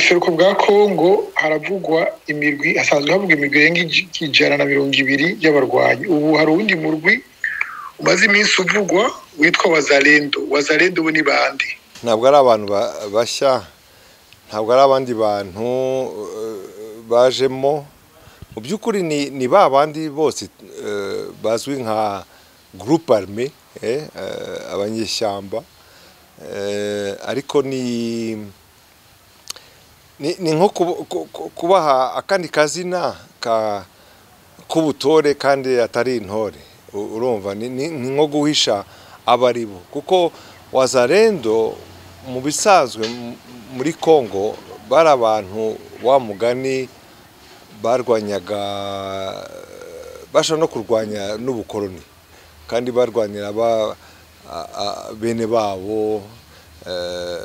Buseruko bwa Kongo haravugwa imirwi, hasanzwe havugwa imirwi irenga 120 y'abarwanyi. Ubu hari uwundi murwi umaze iminsi uvugwa witwa Wazalendo. Wazalendo bo ni bande? Ntabwo ari abantu bashya, ntabwo ari abandi bantu bajemo. Mu by'ukuri ni ba bandi bose bazwi nka groupe armé, abanyeshyamba, ariko ni nko kubaha akandi kazina k'ubutore kandi atari intore. Urumva ni nko guhisha abaribo, kuko Wazalendo mu bisanzwe muri Kongo bari abantu wa mugani barwanyaga, bashobora no kurwanya n'ubukoloni, kandi barwanira bene babo,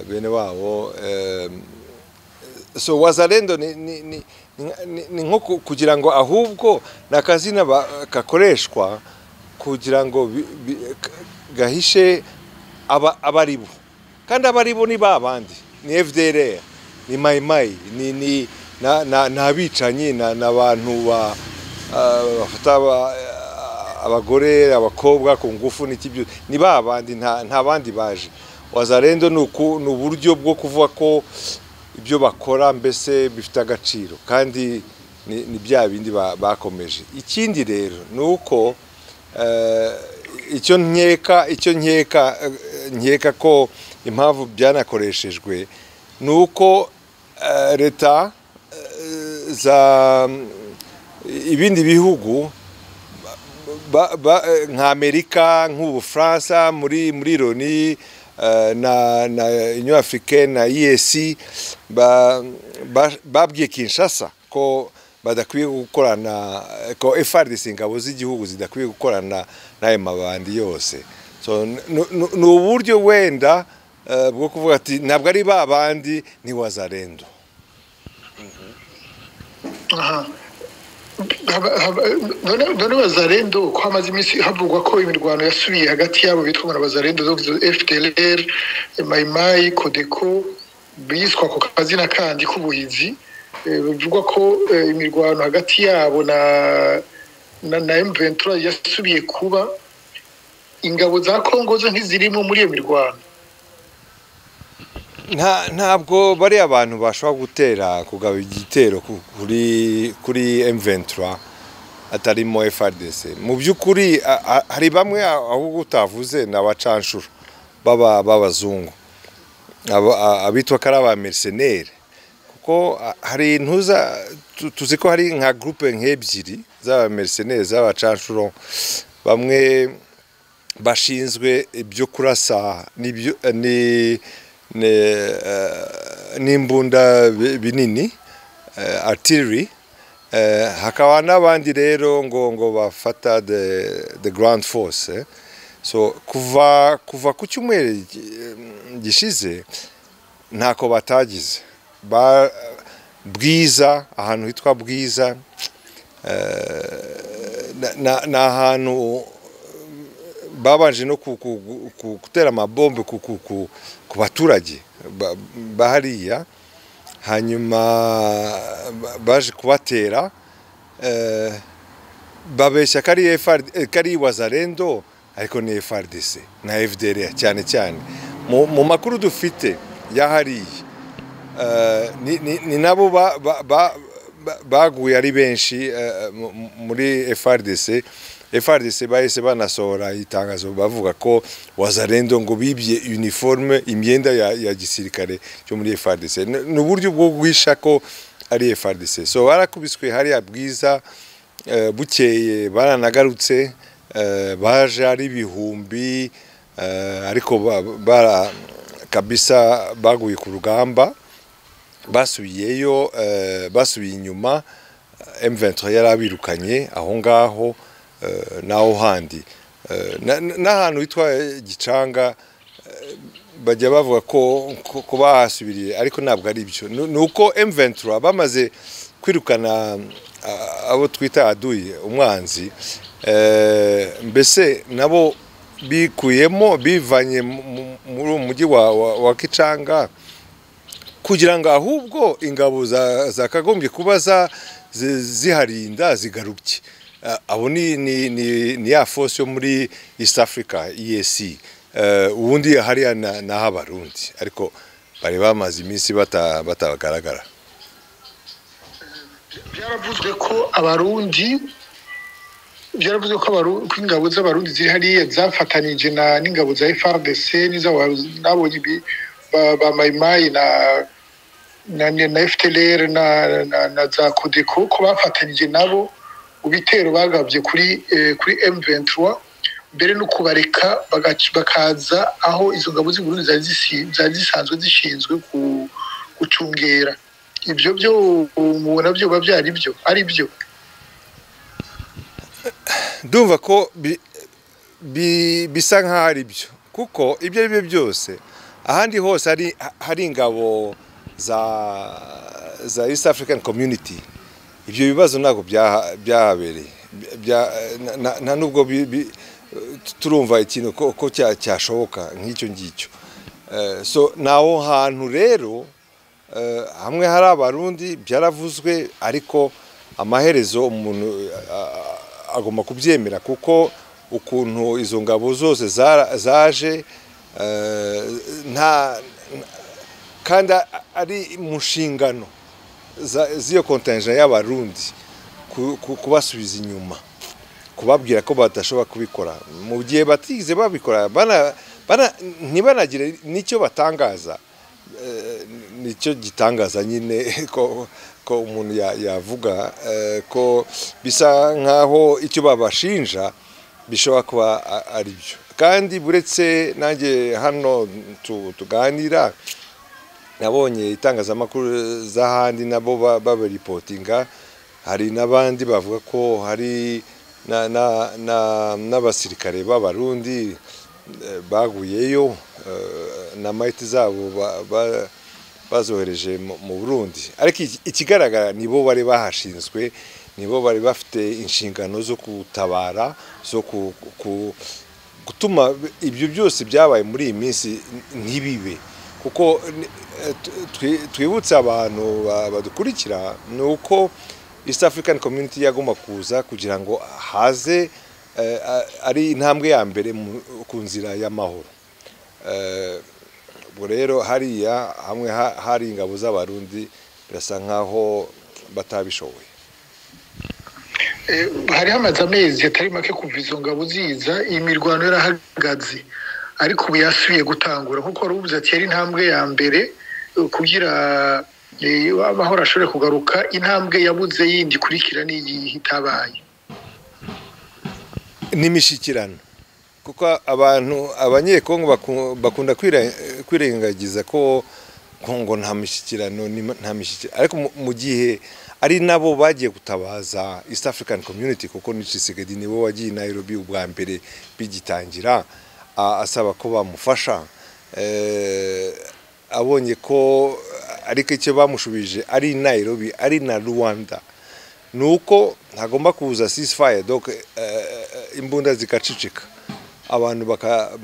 bene wabo. So Wazalendo ni nko kugira ngo ahubwo ni akazina gakoreshwa kugira ngo gahishe abaribo, kandi abaribo ni babandi, ni FDLR, ni Mai Mai, ni n'abicanyi, n'abantu bafata abagore, abakobwa ku ngufu n'iki, ni babandi, nta bandi baje. Wazalendo ni uburyo bwo kuvuga ko ibyo bakora mbese bifite agaciro, kandi ni bya bindi bakomeje. Ikindi rero ni uko icyo nkeka ko impamvu byanakoreshejwe ni uko leta za ibindi bihugu nka Amerika, nk'Ubufaransa, muri Loni na Union Africaine na EAC babwiye Kinshasa ko badakwiye gukorana, ko FARDC, ingabo z'igihugu, zidakwiye gukorana n'ayo mabandi yose. So ni uburyo wenda bwo kuvuga ati ntabwo ari ba bandi, ni Wazalendo. None Wazalendo ko hamaze iminsi havugwa ko imirwano yasubiye hagati yabo bitwa na Wazalendo, FDLR, Mai Mai, Codeco, biswa ku kazina kandi k'ubuhizi, bivugwa ko imirwano hagati yabo na M23 yasubiye kuba. Ingabo za Kongo zo ntizirimo muri iyo mirwano? Ntabwo bari abantu bashobora gutera kugaba igitero kuri M23 atarimo FARDC. Mu by'ukuri hari bamwe ahubwo utavuze, ni abacanshuro b'abazungu, abitwa ko ari aba mercenaires, kuko hari intuza tuzi ko hari nka groupe nk'ebyiri z'aba mercenaires, z'abacanshuro, bamwe bashinzwe ibyo kurasa n'imbunda binini, artillery, hakaba n'abandi rero ngo bafata the ground force. So kuva ku cyumweru gishize ntako batagize. Bwiza, ahantu hitwa Bwiza, ni ahantu babanje no gutera amabombe ku baturage bahariya, hanyuma baje kubatera, babeshya ko ari Wazalendo, ariko ni FARDC na FDLR cyane cyane. Mu makuru dufite yahariye, ni nabo baguye ari benshi muri FARDC. FARDC bahise banasohora itangazo bavuga ko Wazalendo ngo bibye uniforme, imyenda ya gisirikare cyo muri FARDC. Ni uburyo bwo guhisha ko ari FARDC. So barakubiswe hariya Bwiza, bukeye baranagarutse, baje ari ibihumbi, ariko kabisa baguye ku rugamba, basubiyeyo, basubiye inyuma. M23 yarabirukanye aho ngaho naho handi n'ahantu hitwa Gicanga bajya bavuga ko bahasubiriye, ariko ntabwo ari byo. Ni uko M23 bamaze kwirukana abo twita aduye, umwanzi, mbese nabo bikuyemo, bivanye muri uwo mujyi wa Kicanga. Kugira ngo ahubwo ingabo zakagombye kuba ziharinda zigaruke. Abo ni ya force yo muri East Africa, EAC. Ubundi hariya naho Abarundi, ariko bari bamaze iminsi batagaragara. Byaravuzwe ko Abarundi, byaravuzwe ko ingabo z'Abarundi ziri hariya zafatanije n'ingabo za FARDC nabonye ba Maimai na FDLR na za Codeco, ko bafatanije nabo mu bitero bagabye kuri M23, mbere no kubareka bakaza aho izo ngabo z'u Burundi zari zisanzwe zishinzwe gucungera. Ibyo byo mubona byo byari byo ari byo? Ndumva ko bisa nkaho ari byo, kuko ibyo ari byo byose ahandi hose hari ingabo za East African Community, ibyo bibazo ntabwo byahabereye, nta nubwo turumva ikintu ko cyashoboka nk'icyo ngicyo. So naho hantu rero hamwe hari Abarundi byaravuzwe, ariko amaherezo umuntu agomba kubyemera, kuko ukuntu izo ngabo zose zaje nta kandi ari mu nshingano z'iyo contingent y'Abarundi kubasubiza inyuma, kubabwira ko badashobora kubikora. Mu gihe batigeze babikora, ntibanagire n'icyo batangaza, nicyo gitangaza nyine ko umuntu yavuga ko bisa nkaho icyo babashinja bishobora kuba ari byo. Kandi buretse nanjye hano tuganira, nabonye itangazamakuru z'ahandi nabo babaripotinga, hari n'abandi bavuga ko hari n'abasirikare b'Abarundi baguyeyo, na mayiti zabo bazohereje mu Burundi. Ariko ikigaragara nibo bari bahashinzwe, nibo bari bafite inshingano zo gutabara, zo gutuma ibyo byose byabaye muri iyi minsi ntibibe. Kuko twibutse abantu badukurikira ni uko East African Community yagomba kuza kugira ngo haze ari intambwe ya mbere ku nzira y'amahoro. Ubwo rero hariya hamwe hari ingabo z'Abarundi birasa nkaho batabishoboye. Hari hamaze amezi atari make kuva izo ngabo ziza, imirwano yarahagaze, ariko ubu yasubiye gutangura, kuko wari uvuze ati yari intambwe ya mbere kugira amahoro ashobore kugaruka. Intambwe yabuze yindi ikurikira n'iyi itabaye N'imishyikirano, kuko abantu Abanyekongo bakunda kwirengagiza ko ngo nta mishyikirano, nta mishyikirano, ariko mu gihe ari nabo bagiye gutabaza East African Community, kuko ni Tshisekedi niwe wagiye i Nairobi ubwa mbere bigitangira, asaba ko bamufasha, abonye ko ariko icyo bamushubije ari i Nairobi ari na Rwanda ni uko hagomba kuza ceasefire, donc imbunda zikacicika, abantu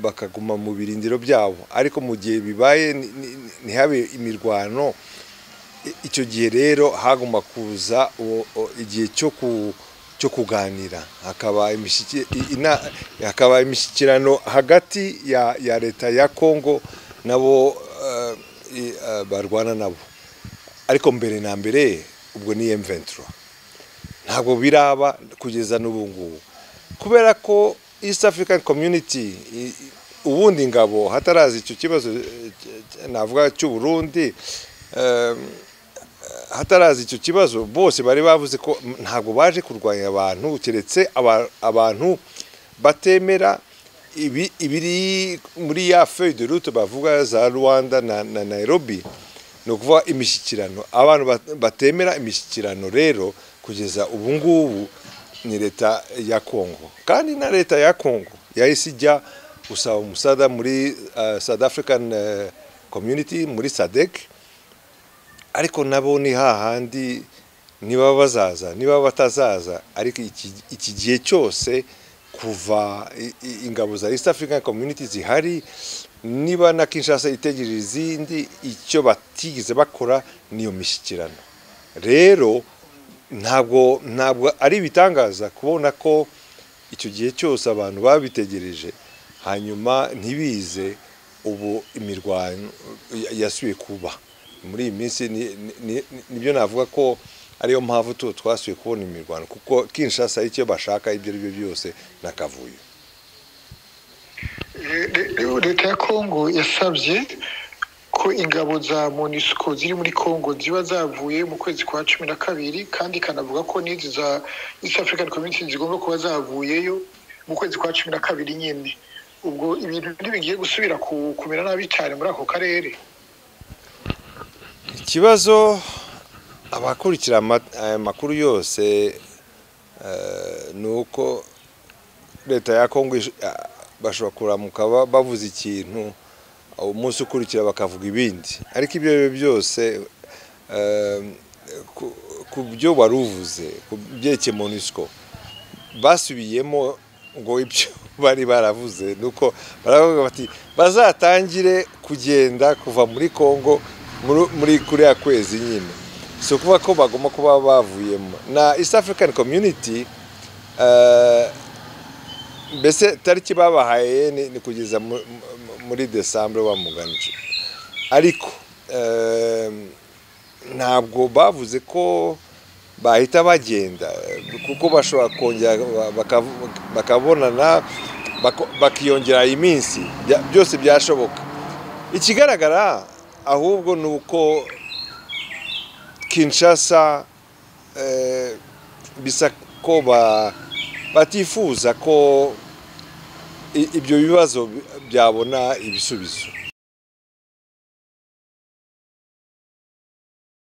bakaguma mu birindiro byabo. Ariko mu gihe bibaye ntihabe imirwano, icyo gihe rero hagomba kuza igihe cyo kuganira, hakaba imishyikirano hagati ya leta ya Congo nabo barwana nabo. Ariko mbere na mbere ubwo ni M23, ntabwo biraba kugeza n'ubu ngubu, kubera ko East African Community ubundi ingabo hataraza icyo kibazo navuga cy'u Burundi, hataraza icyo kibazo bose bari bavuze ko ntabwo baje kurwanya abantu, keretse abantu batemera ibiri muri ya feuille de route bavuga za Rwanda na Nairobi, ni ukuvuga imishyikirano. Abantu batemera imishyikirano rero kugeza ubu ngubu ni leta ya Congo, kandi na leta ya Congo yahise ijya gusaba umusada muri South African Community, muri SADC, ariko nabo ni hahandi niba bazaza niba batazaza. Ariko iki gihe cyose kuva ingabo za East African Community zihari, Niba na Kinshasa itegereje izindi, icyo batigeze bakora niyo mishyikirano. Rero ntabwo ari ibitangaza kubona ko icyo gihe cyose abantu babitegereje hanyuma ntibize. Ubu imirwano yasubiye kuba muri iyi minsi, nibyo navuga ko ariyo mpamvu twasubiye kubona imirwano, kuko Kinshasa icyo bashaka ibyo ari byo byose n'akavuyo. Leta ya Kongo yasabye ko ingabo za MONUSCO ziri muri Kongo ziba zavuye mu kwezi kwa 12, kandi ikanavuga ko n'izi za East African Community zigomba kuba zavuyeyo mu kwezi kwa 12 nyine. Ubwo ibintu ntibigiye gusubira kumera nabi cyane muri ako karere? Ikibazo abakurikira aya makuru yose ni uko leta ya Kongo bashobora kuramuka bavuze ikintu, umunsi ukurikira bakavuga ibindi. Ariko ibyo byose, ku byo wari uvuze ku byerekeye MONUSCO, basubiyemo ngo ibyo bari baravuze nuko baravuga bati bazatangire kugenda kuva muri Kongo muri kuriya kwezi nyine, si ukuvuga ko bagomba kuba bavuyemo. Na East African Community, mbese tariki babahaye ni kugeza muri Desambre wa mugani, ariko ntabwo bavuze ko bahita bagenda, kuko bashobora kongera bakabonana bakiyongera iminsi, byose byashoboka. Ikigaragara ahubwo ni uko Kinshasa bisa ko batifuza ko ibyo bibazo byabona ibisubizo.